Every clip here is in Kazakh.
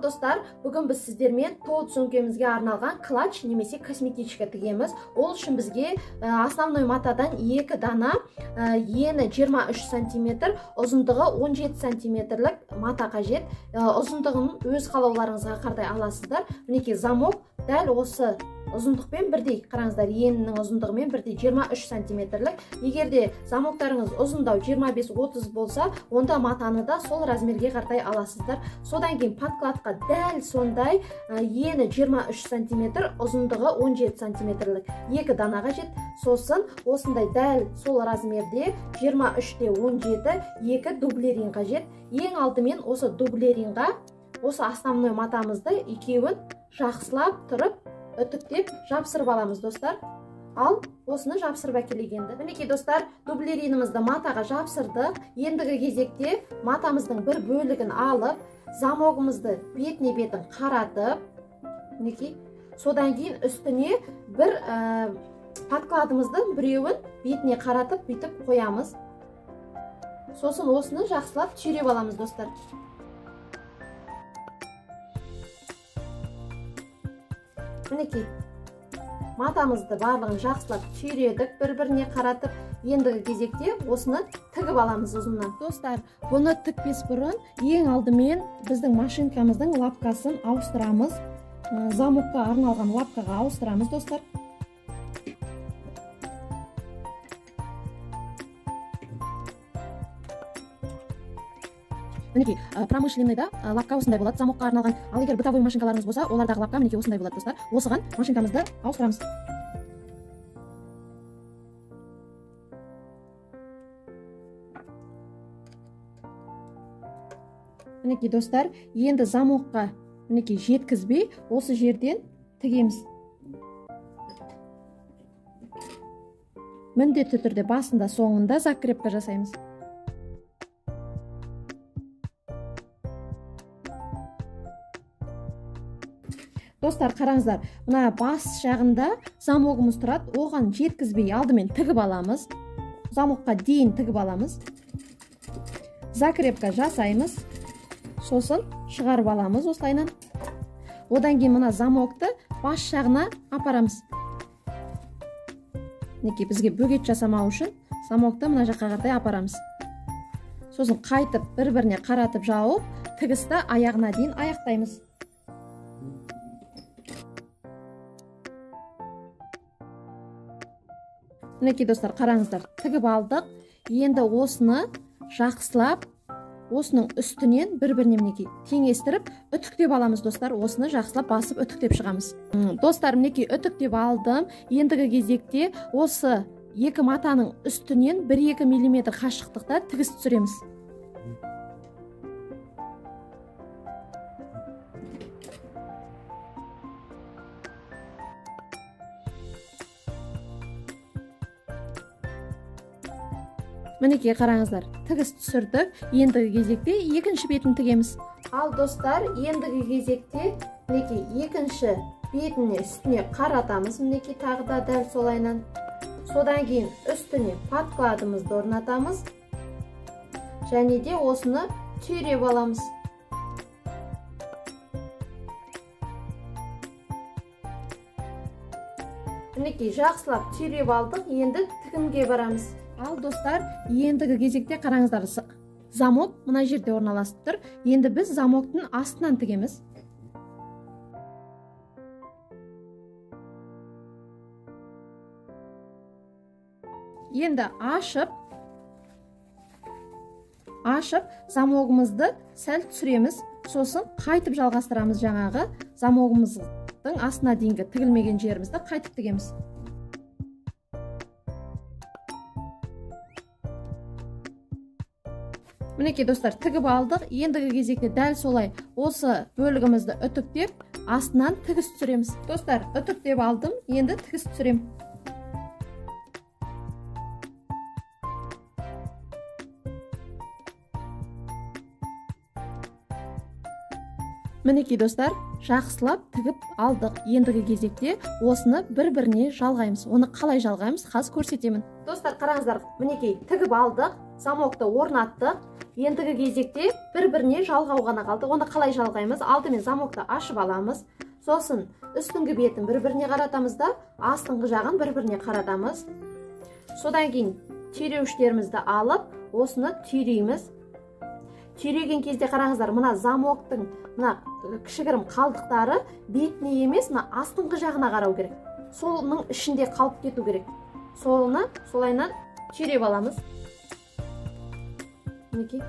Достар, бүгін біз сіздермен толық сөмкемізге арналған клатч немесе косметичка тігеміз. Ол үшін бізге основной матадан 2 дана ені 23 сантиметр, ұзындығы 17 сантиметрлік мата қажет. Ұзындығын өз қалауларыңызға қарай аласыздар. Мінекей замок дәл осы ұзындықпен бірдей, қараңыздар, енінің ұзындығымен бірдей 23 сантиметрлік. Егер де замоктарыңыз ұзындау 25-30 болса, онда матаны да сол размерге қарай аласыздар. Содан кейін подкладқа дәл сондай ені 23 сантиметр, ұзындығы 17 сантиметрлік 2 дана қажет. Сосын осындай дәл сол размерде 23-те 17 2 дублерин қажет. Ең алдымен осы дублеринға осы основной матамызды екеуін жақсылап тұрып үтіктеп жапсырып аламыз, достар. Ал осыны жапсырып әкелегенді. Мінекей, достар, дублеринімізді матаға жапсырдық. Ендігі кезекте матамыздың бір бөлігін алып, замогымызды бетіне бетін қаратып, мінекей, содан кейін үстіне бір подкладымыздың біреуін бетіне қаратып бүйтіп қоямыз. Сосын осыны жақсылап түйреп аламыз, достар. Мінекей, матамызды барлығын жақсылап түйредік, бір-біріне қаратып. Ендігі кезекте осыны тігіп аламыз ұзыннан. Достар, бұны тікпес бұрын ең алдымен біздің машинкамыздың лапкасын ауыстырамыз. Замокқа арналған лапкаға ауыстырамыз, достар. Мінекей, промышленныйда лапка осындай болады, замокқа арналған. Ал егер бытовой машинкаларыңыз болса, олардағы лапка мінекей осындай болады, достар. Осыған машинкамызды ауыстырамыз. Мінекей, достар, енді замокқа мінекей жеткізбей осы жерден тігеміз. Міндетті түрде басында, соңында закрепка жасаймыз. Достар, қараңыздар, мына бас жағында замогымыз тұрады, оған жеткізбей алдымен тігіп аламыз. Замокқа дейін тігіп аламыз. Закрепка жасаймыз. Сосын шығарып аламыз осылайынан. Одан кейін мына замокты бас жағына апарамыз. Мінекей, бізге бөгет жасамау үшін замокты мына жаққа қарай апарамыз. Сосын қайтып бір-біріне қаратып жауып, тігісті аяғына дейін аяқтаймыз. Мінекей, достар, қараңыздар, тігіп алдық. Енді осыны жақсылап, осының үстінен бір-біріне мінекей теңестіріп үтіктеп аламыз, достар. Осыны жақсылап басып үтіктеп шығамыз. Достар, мінекей үтіктеп алдым. Ендігі кезекте осы екі матаның үстінен 1-2 миллиметр қашықтықта тігіс түсіреміз. Мінекей, қараңыздар, тігіс түсірдік. Ендігі кезекте екінші бетін тігеміз. Ал достар, ендігі кезекте мінекей екінші бетіне үстіне қаратамыз, мінекей тағы да дәл солайынан. Содан кейін үстіне подкладымызды орнатамыз. Және де осыны түйреп аламыз. Мінекей, жақсылап түйреп алдық. Енді тігінге барамыз. Ал достар, ендігі кезекте қараңыздар, замок мына жерде орналасып тұр. Енді біз замоктың астынан тігеміз. Енді ашып замогымызды сәл түсіреміз. Сосын қайтып жалғастырамыз, жаңағы замогымыздың астына дейінгі тігілмеген жерімізді қайтып тігеміз. Мінекей, достар, тігіп алдық. Ендігі кезекте дәл солай осы бөлігімізді үтіктеп, астынан тігіс түсіреміз. Достар, үтіктеп алдым, енді тігіс түсірем. Мінекей, достар, жақсылап тігіп алдық. Ендігі кезекте осыны бір-біріне жалғаймыз. Оны қалай жалғаймыз, қазір көрсетемін. Достар, қараңыздар, мінекей тігіп алдық, замокты орнаттық. Ендігі кезекте бір-біріне жалғау ғана қалды. Оны қалай жалғаймыз? Алдымен замокты ашып аламыз. Сосын үстіңгі бетін бір-біріне қаратамыз да, астыңғы жағын бір-біріне қаратамыз. Содан кейін түйреуіштерімізді алып, осыны түйрейміз. Түйреген кезде қараңыздар, мына замоктың мына кішігірім қалдықтары бетіне емес, мына астыңғы жағына қарау керек. Солының ішінде қалып кету керек. Солыны солайынан түйреп аламыз. Мінекей.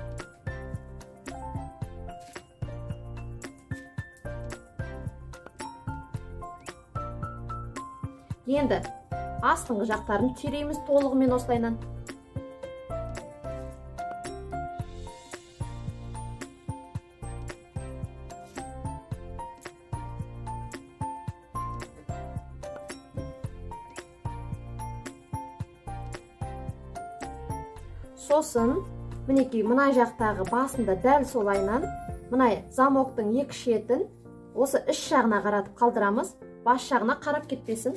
Енді астыңғы жақтарын түйрейміз толығымен осылайынан. Сосын мінекей мына жақтағы басында дәл солайынан мына замоктың екі шетін осы іш жағына қаратып қалдырамыз, бас жағына қарап кетпесін.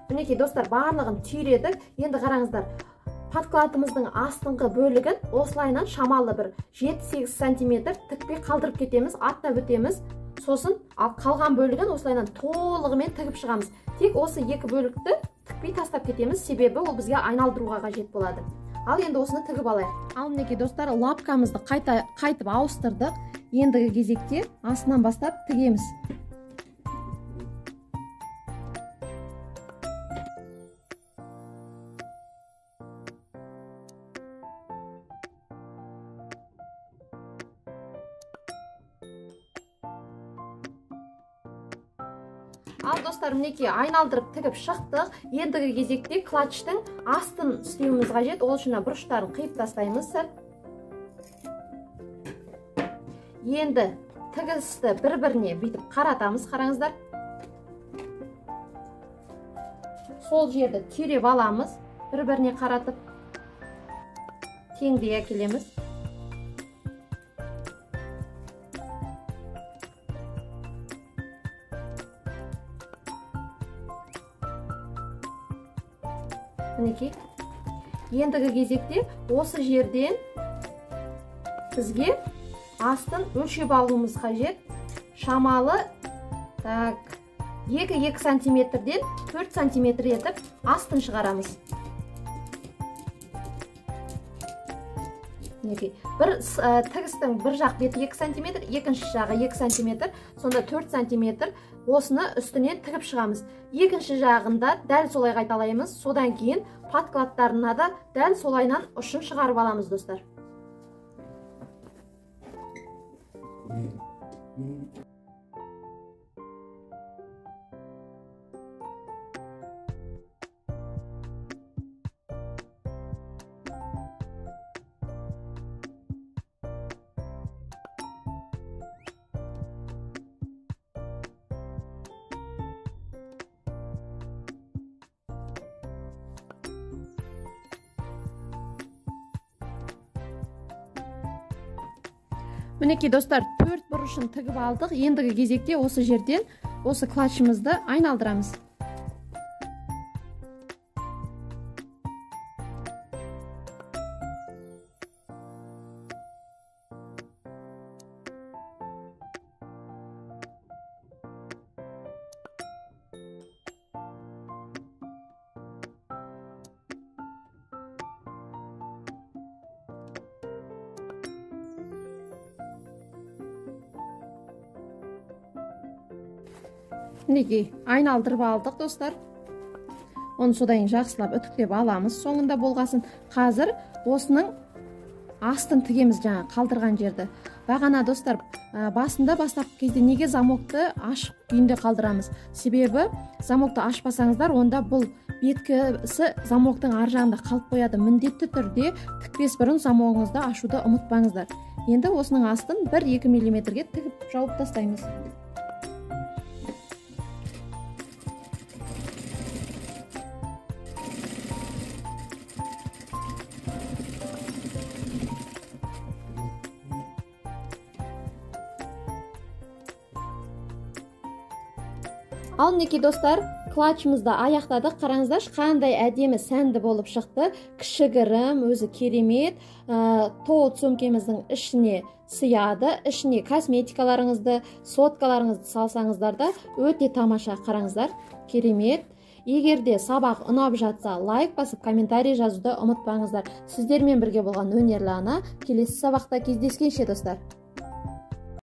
Мінекей достар, барлығын түйредік. Енді қараңыздар, подкладымыздың астыңғы бөлігін осылайынан шамалы бір 7-8 сантиметр тікпей қалдырып кетеміз, аттап өтеміз. Сосын ал қалған бөлігін осылайынан толығымен тігіп шығамыз. Тек осы екі бөлікті тікпей тастап кетеміз, себебі ол бізге айналдыруға қажет болады. Ал енді осыны тігіп алайық. Ал мінекей достар, лапкамызды қайтып ауыстырдық. Ендігі кезекте астынан бастап тігеміз. Ал достар, мінекей айналдырып тігіп шықтық. Ендігі кезекте клатчтың астын істеуіміз қажет. Ол үшін бұрыштарын қиып тастаймыз сәл. Енді тігісті бір-біріне бүйтіп қаратамыз, қараңыздар. Сол жерді түйреп аламыз, бір-біріне қаратып теңдей әкелеміз. Мінекей. Ендігі кезекте осы жерден бізге астын өлшеп алуымыз қажет. Шамалы так 2-2 сантиметрден 4 сантиметр етіп астын шығарамыз. Мінекей. Бір тігістің бір жақ беті 2 сантиметр, екінші жағы 2 сантиметр, сонда 4 сантиметр. Осыны үстінен тігіп шығамыз. Екінші жағында дәл солай қайталаймыз. Содан кейін подкладтарына да дәл солайынан ұшын шығарып аламыз достар. Мінекей достар, 4 бұрышын тігіп алдық. Ендігі кезекте осы жерден осы клатчымызды айналдырамыз. Мінекей айналдырып алдық достар. Оны содан кейін жақсылап үтіктеп аламыз соңында болғасын. Қазір осының астын тігеміз, жаңа қалдырған жерді. Бағана достар, басында бастапқы кезде неге замокты ашық күйінде қалдырамыз? Себебі замокты ашпасаңыздар, онда бұл беткісі замоктың ар жағында қалып қояды. Міндетті түрде тікпес бұрын замогыңызды ашуды ұмытпаңыздар. Енді осының астын 1-2 миллиметрге тігіп жауып тастаймыз. Ал мінекей, достар, клатчымызды аяқтадық. Қараңыздаршы, қандай әдемі, сәнді болып шықты. Кішігірім, өзі керемет. Тоут сөмкеміздің ішіне сыяды. Ішіне косметикаларыңызды, соткаларыңызды салсаңыздар да, өте тамаша. Қараңыздар, керемет. Егер де сабақ ұнап жатса, лайк басып, комментарий жазуды ұмытпаңыздар. Сіздермен бірге болған Өнерлі ана. Келесі сабақта кездескенше, достар.